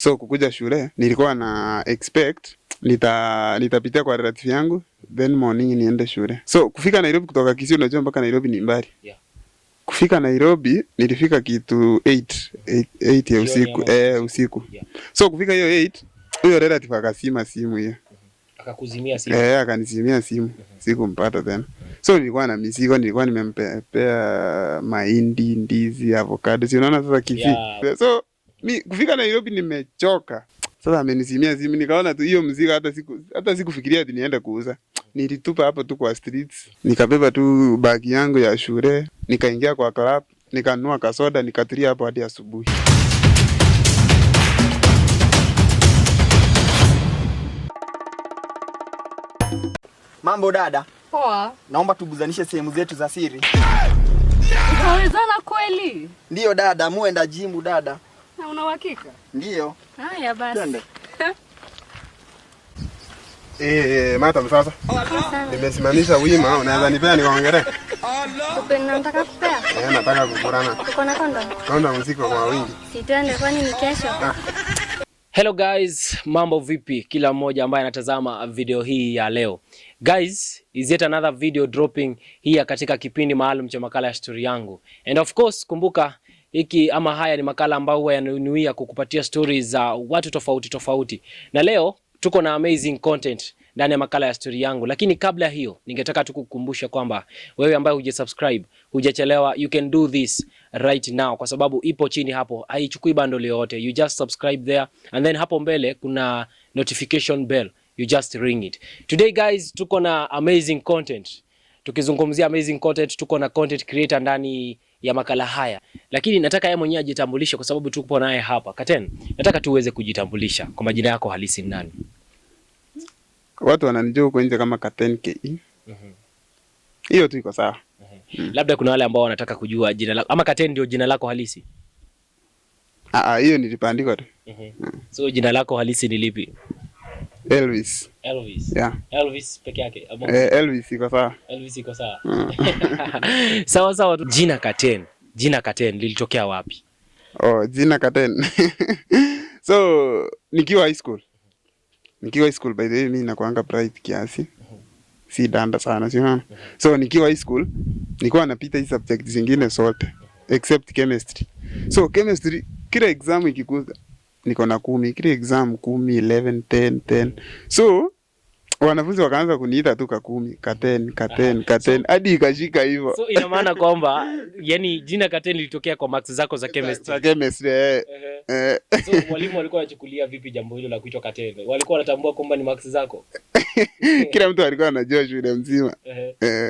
So kukuja shule nilikuwa na expect nitapitia kwa relative yangu then morning niende shule. So kufika Nairobi kutoka Kisii, unajua mpaka Nairobi ni mbali. Kufika Nairobi nilifika kitu 8 ya usiku, Jioni ama usiku. Yeah. So kufika hiyo 8, huyo relative akasima simu hiyo. Akakuzimia simu. Eh, akanisimia simu. Sikumpata tena. So nilikuwa na mizigo, nilikuwa nimempea mahindi, ndizi, avocado. Si unaona sasa Kisii. Yeah. So mi kufika Nairobi nimechoka. Sasa amenisimia simu, nikaona tu hiyo mzigo, hata sikufikiria ati niende kuuza. Nilitupa hapo tu kwa streets, nikabeba tu bagi yangu ya shule, nikaingia kwa club, nikanunua kasoda, nikatulia hapo hadi asubuhi. Mambo dada, Poa. naomba tuguzanishe sehemu zetu za siri. Utawezana kweli? Ndiyo dada, muenda jimu dada. Na una uhakika? Ndiyo. Haya basi. Twende. Madam, sasa nimesimamisha wima, unaweza nipea nikaongelee? Nataka kupea. Eh, nataka kukurana. Uko na kondom? Kondom mzigo kwa wingi. Si twende kwani ni kesho? Hello guys, mambo vipi? Kila mmoja ambaye anatazama video hii ya leo. Guys, is yet another video dropping here katika kipindi maalum cha makala ya story yangu. And of course, kumbuka hiki ama haya ni makala ambayo huwa yananuia kukupatia stories za watu tofauti tofauti. Na leo tuko na amazing content ndani ya makala ya story yangu. Lakini kabla ya hiyo, ningetaka tu kukukumbusha kwamba wewe ambaye hujasubscribe, hujachelewa, you can do this right now kwa sababu ipo chini hapo, haichukui bundle yoyote. You just subscribe there and then hapo mbele kuna notification bell, you just ring it. Today guys, tuko na amazing content. Tukizungumzia amazing content, tuko na content creator ndani ya makala haya, lakini nataka yeye mwenyewe ajitambulishe kwa sababu tupo naye hapa. Katen, nataka tu uweze kujitambulisha kwa majina yako halisi ni nani? Watu wananijua huko nje kama Katen KE. Hiyo tu iko sawa. Labda kuna wale ambao wanataka kujua jina lako, ama Katen ndio jina lako halisi? Ah, hiyo nilipandikwa tu. So jina lako halisi ni lipi? Elvis. Elvis. Yeah. Elvis peke yake ama Eh, Elvis iko sawa. Elvis iko sawa? Sawa sawa tu. Jina Katen, jina Katen lilitokea wapi? Oh, jina Katen. So nikiwa high school. Nikiwa high school, by the way, mimi nakuanga bright kiasi. Si danda sana, si unaona? So nikiwa high school nilikuwa napita hizi subject zingine zote except chemistry. So chemistry kila exam ikikuza niko na 10, kila exam 10, 11, 10, 10. So wanafunzi wakaanza kuniita tu ka 10, ka 10, ka 10, ka 10 hadi ikashika hivyo. So ina maana kwamba yani jina Katen lilitokea kwa marks zako za chemistry. Za chemistry, eh. Eh. So walimu walikuwa wanachukulia vipi jambo hilo la kuitwa Katen? Walikuwa wanatambua kwamba ni marks zako? Kila mtu alikuwa anajua shule mzima.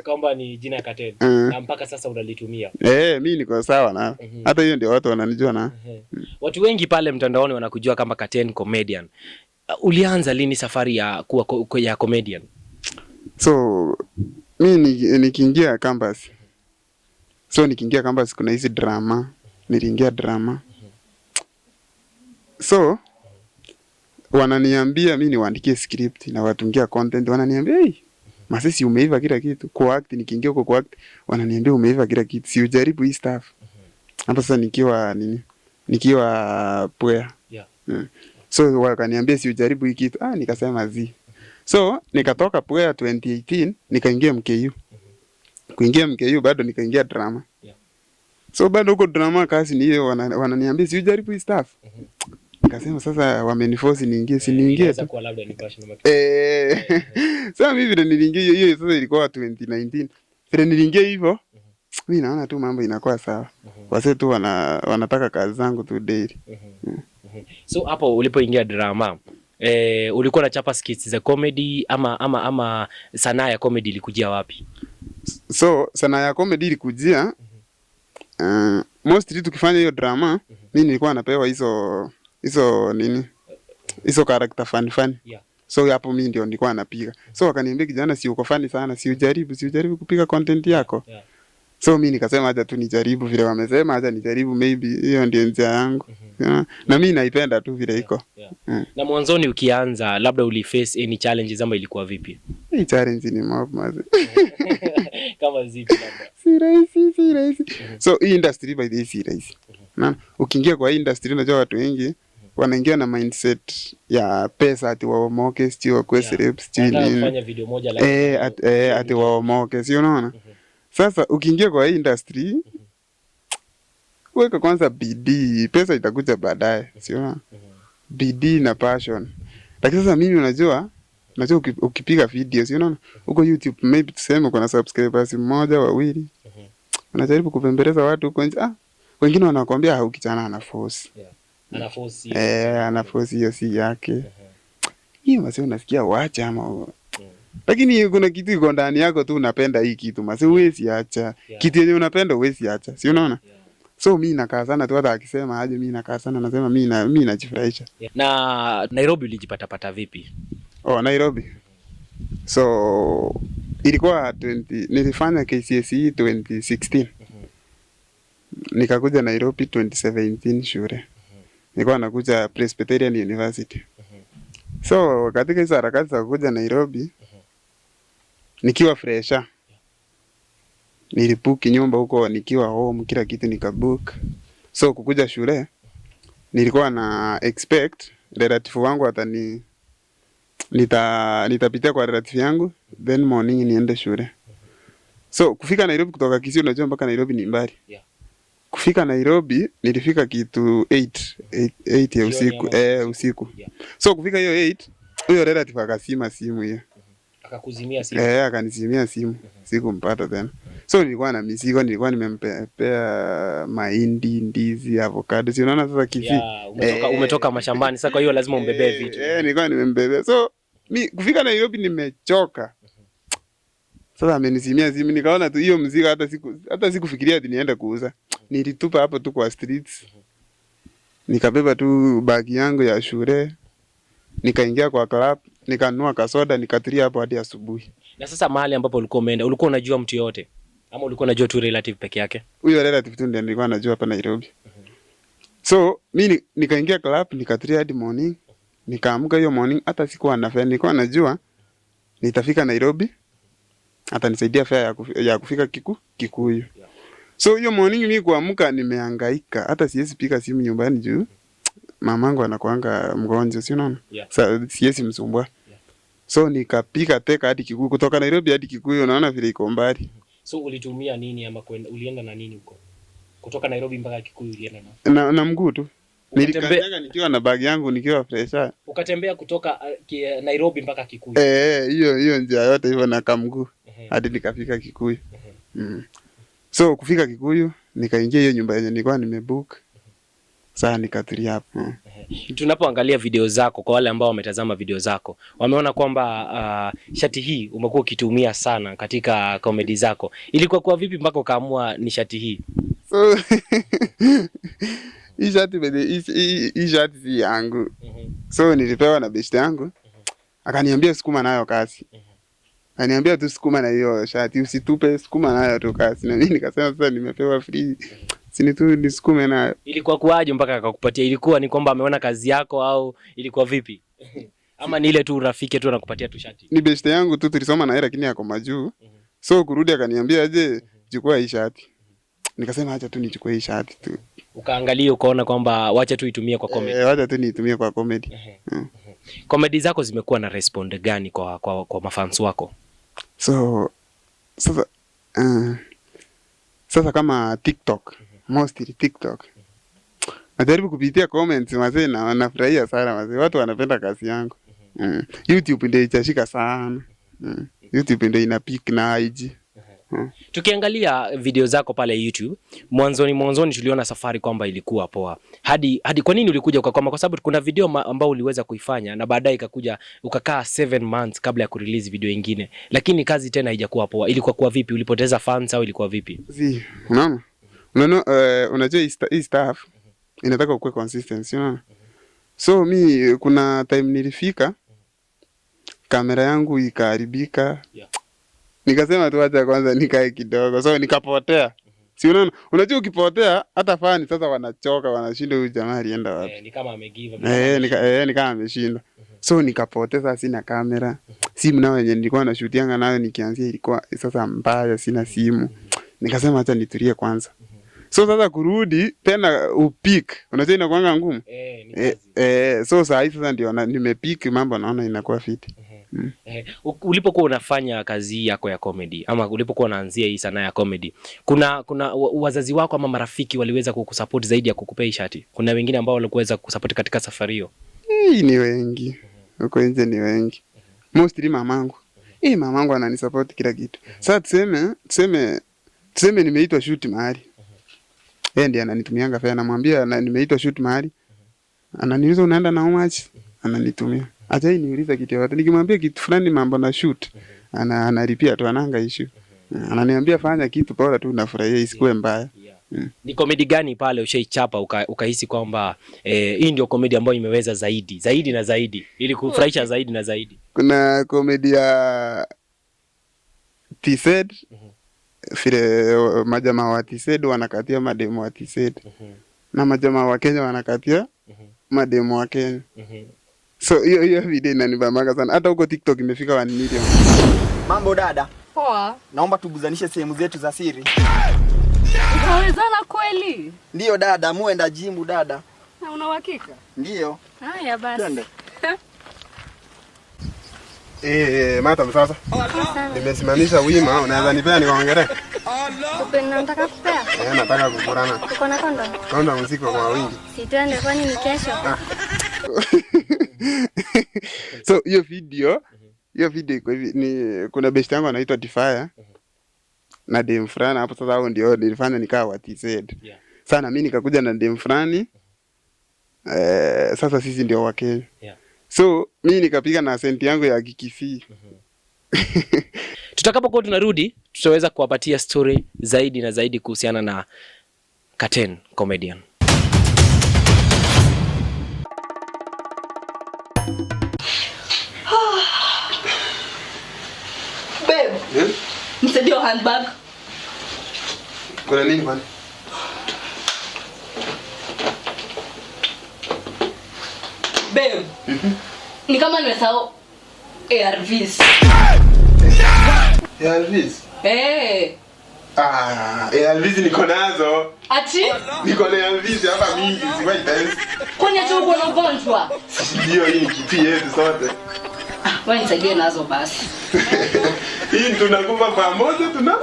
Kwamba ni jina ya Katen. Na mpaka sasa unalitumia. Mi niko sawa na. Hata hiyo ndio watu wananijua na. Watu wengi pale mtandaoni wanakujua kama Katen comedian. Ulianza lini safari ya kuwa ya comedian? So mi nikiingia campus. So nikiingia campus kuna hizi drama. Niliingia drama. So wananiambia mi niwaandikie script na watungia content, wananiambia hey, masisi umeiva kila kitu. Kwa act nikiingia huko kwa act wananiambia umeiva kila kitu, si ujaribu hii stuff. Hapo sasa nikiwa nini? Nikiwa Pwea. So wakaniambia si ujaribu hii kitu. Ah, nikasema zi. So nikatoka Pwea 2018 nikaingia MKU. Kuingia MKU bado nikaingia drama. So bado huko drama kazi ni hiyo, wananiambia si ujaribu hii stuff. Nikasema sasa wameniforce niingie, si niingie Inaweza tu. kuwa labda ni passion ama kitu. Sasa mimi vile niliingia hiyo sasa ilikuwa 2019. Vile niliingia hivyo, mimi naona tu mambo inakuwa sawa. Wase tu wanataka kazi zangu tu daily. So hapo ulipoingia drama, ulikuwa unachapa skits za comedy ama sanaa ya comedy ilikujia wapi? So sanaa ya comedy ilikujia, mostly tukifanya hiyo drama, mimi nilikuwa napewa hizo nini? Hizo character funny funny. So hapo mimi ndio nilikuwa napiga. So wakaniambia kijana, si uko funny sana, si ujaribu kupiga content yako. So mimi nikasema acha tu nijaribu vile wamesema, acha nijaribu, maybe hiyo ndio njia yangu. Yeah. Na mimi naipenda tu vile iko. Na mwanzoni ukianza labda uliface any challenges ama ilikuwa vipi? Hii challenge ni mob maze. Kama zipi labda? Si rahisi, si rahisi. So hii industry by the way si rahisi. Na ukiingia kwa hii industry unajua watu wengi Wanaingia na mindset ya pesa, ati waomoke, sijui wakuwe celebs, sijui Wanataka nini. kufanya video moja lakini Ati waomoke, si unaona? Sasa ukiingia kwa hii industry, weka kwanza bidii, pesa itakuja baadaye, si unaona? Bidii na passion. Lakini sasa mimi unajua ukipiga video, si unaona? Huko YouTube maybe tuseme kuna subscribers mmoja, wawili. Unajaribu kupembeleza watu huko nje. Ah, wengine wanakuambia, "Ah, kijana ana force." Yeah. Ana force. Eh, ana force, hiyo si yake. Hiyo mase unasikia wacha ama, lakini kuna kitu iko ndani yako tu, unapenda hii kitu mase, huwezi acha. Kitu yenye unapenda huwezi acha, si unaona? Yeah. So mi nakaa sana tu, hata akisema aje mi nakaa sana, nasema mi najifurahisha. Yeah. Na Nairobi ulijipatapata vipi? Oh, Nairobi. So ilikuwa 20, nilifanya KCSE 2016. Nikakuja Nairobi 2017 shule. Nilikuwa nakuja Presbyterian University. So katika hizo harakati za kuja Nairobi nikiwa fresher, nilibook nyumba huko nikiwa home, kila kitu nikabook. So kukuja shule nilikuwa na expect relative wangu atani nitapitia kwa relative yangu, then morning niende shule. So kufika Nairobi kutoka Kisii, unajua mpaka Nairobi ni mbali. Kufika Nairobi nilifika kitu 8 8 ya Jioni usiku, ama eh, usiku. So kufika hiyo 8, huyo relative akazima simu hiyo. Akakuzimia simu. Eh, akanizimia simu. Sikumpata tena. So nilikuwa na mizigo, nilikuwa nimempea mahindi, ndizi, avocado. Si unaona sasa Kisii? Yeah, umetoka, umetoka mashambani sasa, kwa hiyo lazima umbebee vitu. Eh, nilikuwa nimembebea. So mi kufika Nairobi nimechoka. Sasa amenizimia simu, nikaona tu hiyo mzigo, hata sikufikiria ati niende kuuza. Nilitupa hapo tu kwa streets. Nikabeba tu bagi yangu ya shule. Nikaingia kwa club, nikanunua kasoda, nikatulia hapo hadi asubuhi. Na sasa mahali ambapo ulikuwa umeenda, ulikuwa unajua mtu yote ama ulikuwa unajua tu relative peke yake? Huyo relative tu ndiye nilikuwa najua hapa Nairobi. So mi nikaingia club, nikatulia hadi morning. Nikaamka hiyo morning, hata sikuwa na fare, nilikuwa najua nitafika Nairobi atanisaidia fare ya kufika Kikuyu. So hiyo morning mi kuamka nimehangaika, hata siwezi piga simu nyumbani juu mamangu anakuanga mgonjwa, si unaona? Yeah. Sa siwezi msumbua. So nikapiga teka hadi Kikuyu, kutoka Nairobi hadi Kikuyu, unaona vile iko mbali. So ulitumia nini ama kwenda, ulienda na nini huko? Kutoka Nairobi mpaka Kikuyu ulienda na? Na mguu tu. Nilikanyaga nikiwa na bag yangu nikiwa fresha. Ukatembea kutoka Nairobi mpaka Kikuyu. Eh, hiyo hiyo njia yote hivyo na kamguu hadi nikafika Kikuyu. So kufika Kikuyu nikaingia hiyo nyumba yenye nilikuwa nimebook. Sasa nikatulia hapo. Tunapoangalia video zako, kwa wale ambao wametazama video zako, wameona kwamba shati hii umekuwa ukitumia sana katika comedy zako. Ilikuwa kwa vipi mpaka ukaamua ni shati hii? So hii shati hii shati si yangu. So nilipewa na beshte yangu. Akaniambia sukuma nayo kazi. Akaniambia tu sukuma na hiyo shati, usitupe, sukuma nayo tu kazi. Na mimi nikasema sasa nimepewa free. Sini tu nisukume nayo. Ilikuwa kuwaje mpaka akakupatia? Ilikuwa ni kwamba ameona kazi yako au ilikuwa vipi? Ama ni ile tu urafiki tu anakupatia tu shati? Ni beshte yangu tu, tulisoma na yeye lakini ako majuu. So kurudi akaniambia je, chukua hii shati. Nikasema acha tu nichukue hii shati tu. Ukaangalia ukaona kwamba wacha tu itumie kwa comedy. Eh, wacha tu niitumie kwa comedy. Comedy zako zimekuwa na respond gani kwa mafans wako? So sasa kama TikTok, mostly TikTok. Najaribu kupitia comments mazee na nafurahia sana mazee. Watu wanapenda kazi yangu. YouTube ndio itashika sana. YouTube ndio ina pick na IG. Tukiangalia video zako pale YouTube, mwanzoni mwanzoni tuliona safari kwamba ilikuwa poa. Hadi kwa nini ulikuja ukakwama? Kwa sababu kuna video ambao uliweza kuifanya na baadaye ikakuja ukakaa 7 months kabla ya kurelease video ingine. Lakini kazi tena haijakuwa poa. Ilikuwa kwa vipi? Ulipoteza fans au ilikuwa vipi? Si, unaona? Unaona, unajua hii stuff inataka ukuwe consistent, unaona? So mi kuna time nilifika kamera yangu ikaharibika. Nikasema tu acha kwanza nikae kidogo. So nikapotea. Si unaona? Unajua ukipotea hata fani sasa wanachoka, wanashinda huyu jamaa alienda wapi. Ni kama amegive up. Eh, ni kama ameshinda. So nikapotea, sina kamera. Simu nayo yenye nilikuwa nashootianga nayo nikianzia ilikuwa sasa mbaya, sina simu. Nikasema acha nitulie kwanza. So sasa kurudi tena upick, unajua inakuanga ngumu. Eh, ni Eh, kazi. so saa hii sasa ndio nimepick mambo, naona inakuwa fiti. Ulipokuwa unafanya kazi hii yako ya comedy ama ulipokuwa unaanzia hii sanaa ya comedy, kuna wazazi wako ama marafiki waliweza kukusupport zaidi ya kukupea hii shati? Kuna wengine ambao walikuweza kukusupport katika safari hiyo? Hii ni wengi huko nje, ni wengi, mostly mamangu. Hii mamangu ananisupport kila kitu. Sasa tuseme nimeitwa shoot mahali, yeye ndiye ananitumianga fare, namwambia na, nimeitwa shoot mahali, ananiuliza, "Unaenda na how much?" Ananitumia. Acha niuliza kitu yote, nikimwambia kitu fulani mambo na shoot, analipia tu, ananga issue. Ananiambia, "Fanya kitu bora tu unafurahia, isikuwe mbaya." Ni comedy gani pale ushaichapa ukahisi kwamba hii ndio comedy ambayo imeweza zaidi zaidi na zaidi ili kufurahisha zaidi na zaidi? Kuna comedy ya TZ, vile majamaa wa TZ wanakatia mademu wa TZ na majamaa wa Kenya wanakatia mademu wa Kenya. So hiyo video inanibambanga sana, hata huko TikTok imefika 1 million. Mambo dada. Poa. Naomba tuguzanishe sehemu zetu za siri. Utawezana kweli? Ndiyo dada, muenda gym dada. Na una uhakika? Ndiyo. Haya basi. Twende. Madam, sasa nimesimamisha wima, unaweza nipea nikaongelee? Nataka kupea. Eh, nataka kukurana. Uko na condom? Condom ziko kwa wingi. Si twende, kwani ni kesho? So hiyo video iko hivi, ni kuna best yangu anaitwa Defire na dem fulani hapo. Sasa hao ndio nilifanya nikawa wa TZ. Sana mimi nikakuja na dem fulani, sasa sisi ndio wa Kenya. So mimi nikapiga na accent yangu ya Kikisii. Tutakapokuwa tunarudi tutaweza kuwapatia story zaidi na zaidi kuhusiana na Katen Comedian. Babe, nisaidie hiyo handbag. Kuna nini kwani? Babe. Ni kama nimesahau ARVs. ARVs? Eh. Ah, ARVs niko nazo. Ati? Niko na ARVs hapa mingi, siwai times. Kwani ati uko na ugonjwa? Ndio, hii ni kitu yetu sote. Ah, wewe nisaidie nazo basi. Hii tunakufa pamoja tuna.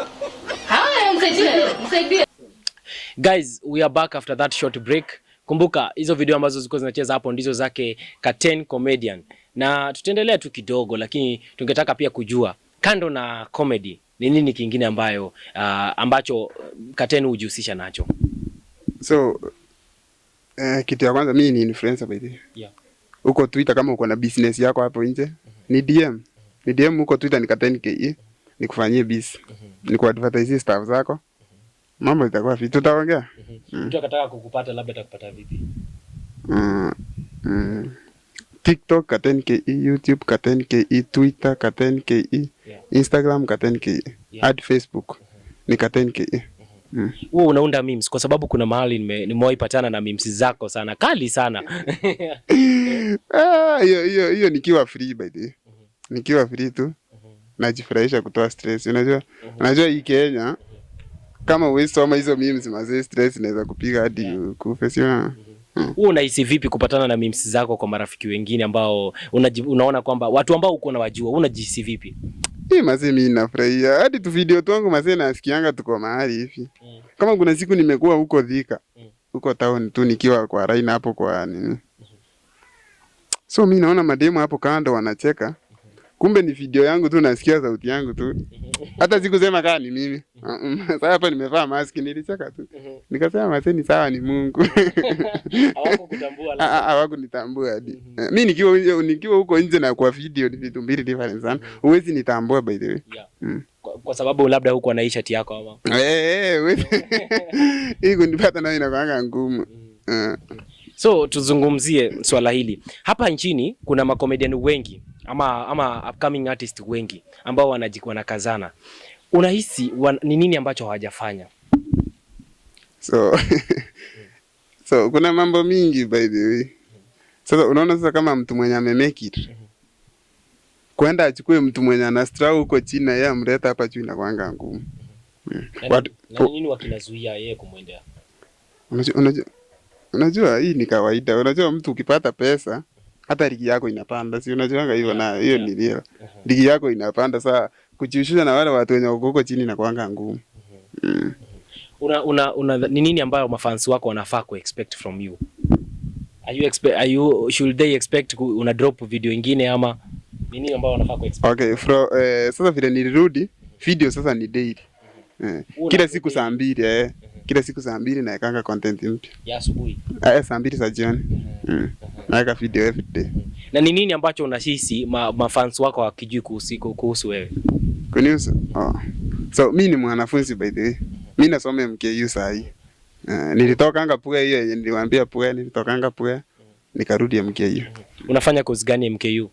Haya, nisaidie, nisaidie. Guys, we are back after that short break. Kumbuka hizo video ambazo zilikuwa zinacheza hapo ndizo zake Katen Comedian, na tutaendelea tu kidogo, lakini tungetaka pia kujua kando na comedy ni nini kingine ambacho Katen hujihusisha nacho. So kitu ya kwanza, mimi ni influencer by the way. Huko Twitter kama uko na business yako hapo nje, ni DM. Ni DM huko Twitter ni Katen KE, nikufanyie biz. Nikuadvertise stuff zako. Mambo itakuwa fit. Tutaongea. Mtu akataka kukupata labda atakupata vipi? TikTok Katen KE, YouTube Katen KE, Twitter Katen KE, Instagram Katen KE, hadi Facebook ni Katen KE. Wewe unaunda memes? Kwa sababu kuna mahali nimewahi patana na memes zako sana kali sana. Ah, hiyo nikiwa free by the way. Nikiwa free tu najifurahisha kutoa stress. Unajua hii Kenya kama huwezi soma hizo memes mazee, stress inaweza kupiga hadi ukufe, sio? Wewe unahisi vipi kupatana na memes zako kwa marafiki wengine ambao unaona kwamba watu ambao uko unawajua, unajihisi vipi? Hii mazee mimi nafurahia. Hadi tu video twangu mazee nasikianga tuko mahali hivi. Kama kuna siku nimekuwa huko Thika, huko town tu nikiwa kwa line hapo kwa nini. So mimi naona mademu hapo kando wanacheka. Kumbe ni video yangu tu, nasikia sauti yangu tu. Hata sikusema kama ni mimi. Sasa hapa nimevaa mask, nilicheka tu. Nikasema mazee ni sawa, ni Mungu. Hawakukutambua? Ah, ah, hawakunitambua hadi. Mimi nikiwa huko nje na kwa video ni vitu mbili different sana. Huwezi nitambua by the way. Kwa sababu labda huko na shati yako ama? Eh, hii kunipata nayo inakuanga ngumu. So tuzungumzie swala hili. Hapa nchini kuna makomedian wengi ama upcoming artist wengi ambao wanakazana. Unahisi ni nini ambacho hawajafanya? So kuna mambo mingi by the way. Sasa unaona sasa kama mtu mwenye ame make it, kwenda achukue mtu mwenye ana struggle huko chini na yeye amleta hapa juu inakuanga ngumu. Na ni nini wakinazuia yeye kumwendea? Unajua hii ni kawaida. Unajua mtu ukipata pesa hata ligi yako inapanda, si unajuanga hivyo? Na hiyo ni real. Ligi yako inapanda, saa kujihusisha na wale watu wenye wako huko chini na kuanga ngumu. Una ni nini ambayo mafans wako wanafaa ku expect from you? Are you expect, are you should they expect una drop video ingine ama ni nini ambayo wanafaa ku expect? Okay, sasa vile nilirudi video sasa ni daily. Una Kila siku daily. 2:00 Kila siku 2:00 naekanga content mpya. Ya asubuhi. 2:00 za jioni. Naweka video every day. Na ni nini ambacho unahisi mafans wako hawakijui kuhusu wewe? Kunihusu? Oh. So mi ni mwanafunzi by the way. Mi nasoma MKU saa hii. Nilitokanga Pua hiyo yenye niliwaambia Pua, nilitokanga Pua nikarudi MKU. Unafanya course gani MKU?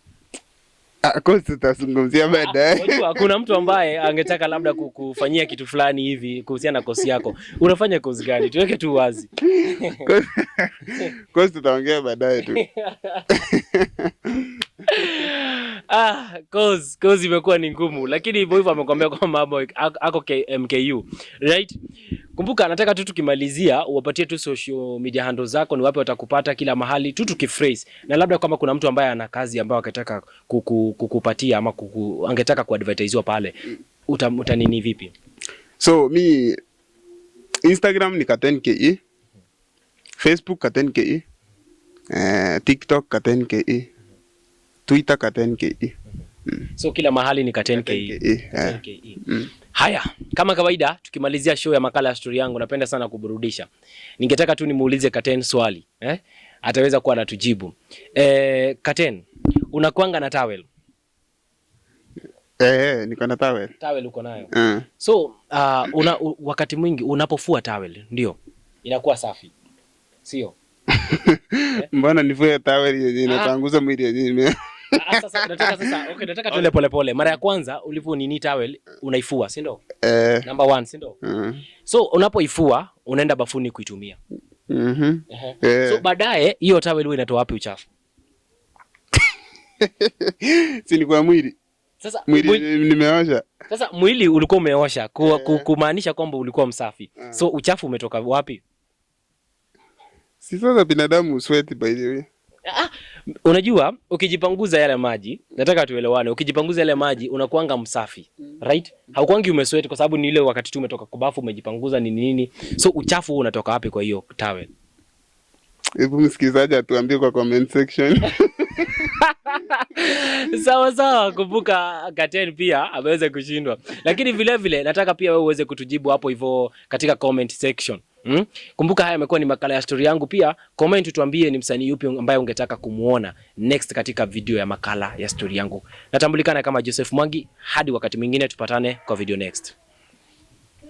Ah, course tutazungumzia baadaye. Unajua kuna mtu ambaye angetaka labda kufanyia kitu fulani hivi kuhusiana na course yako. Unafanya course gani? Tuweke tu wazi. Course tutaongea baadaye tu. Ah, course imekuwa ni ngumu, lakini hivyo hivyo amekwambia kwamba mambo ako MKU. Right? Kumbuka nataka tu tukimalizia uwapatie tu social media handles zako, ni wapi watakupata kila mahali tu tukiphrase. Na labda kama kuna mtu ambaye ana kazi ambayo angetaka kukupatia ama angetaka kuadvertisiwa pale, utanini vipi? So mi Instagram ni Katen KE, Facebook Katen KE, TikTok Katen KE, Twitter Katen KE. So kila mahali ni Katen KE. KE, Katen KE. Haya, kama kawaida tukimalizia show ya makala ya stori yangu, napenda sana kuburudisha. Ningetaka tu nimuulize Katen swali, eh? Ataweza kuwa anatujibu. Katen, unakuanga na towel? Niko na towel. Towel uko nayo. So, wakati mwingi unapofua towel, ndio inakuwa safi. Sio? Mbona nifue towel yenye inapanguza mwili yenyewe? Ah, sasa nataka sasa, okay, nataka tuende pole pole. Mara ya kwanza ulipo nini towel unaifua, si ndio? Eh. Number 1, si ndio? So unapoifua unaenda bafuni kuitumia. So baadaye hiyo towel huwa inatoa wapi uchafu? Si ni kwa mwili. Sasa Mwili nimeosha. Sasa mwili ulikuwa umeosha kumaanisha kwamba ulikuwa msafi. So uchafu umetoka wapi? Si sasa binadamu sweat by the way. Ah, unajua ukijipanguza yale maji, nataka tuelewane, ukijipanguza yale maji unakuanga msafi, right? Haukuangi umesweat kwa sababu ni ile wakati tu umetoka kwa bafu umejipanguza nini nini. So uchafu huo unatoka wapi kwa hiyo towel? Hebu msikilizaji atuambie kwa comment section. Sawa sawa, kumbuka Katen pia ameweza kushindwa. Lakini vile vile nataka pia wewe uweze kutujibu hapo hivyo katika comment section. Kumbuka haya yamekuwa ni makala ya story yangu. Pia comment tuambie ni msanii yupi ambaye ungetaka kumuona next katika video ya makala ya story yangu. Natambulikana kama Joseph Mwangi. Hadi wakati mwingine tupatane kwa video next.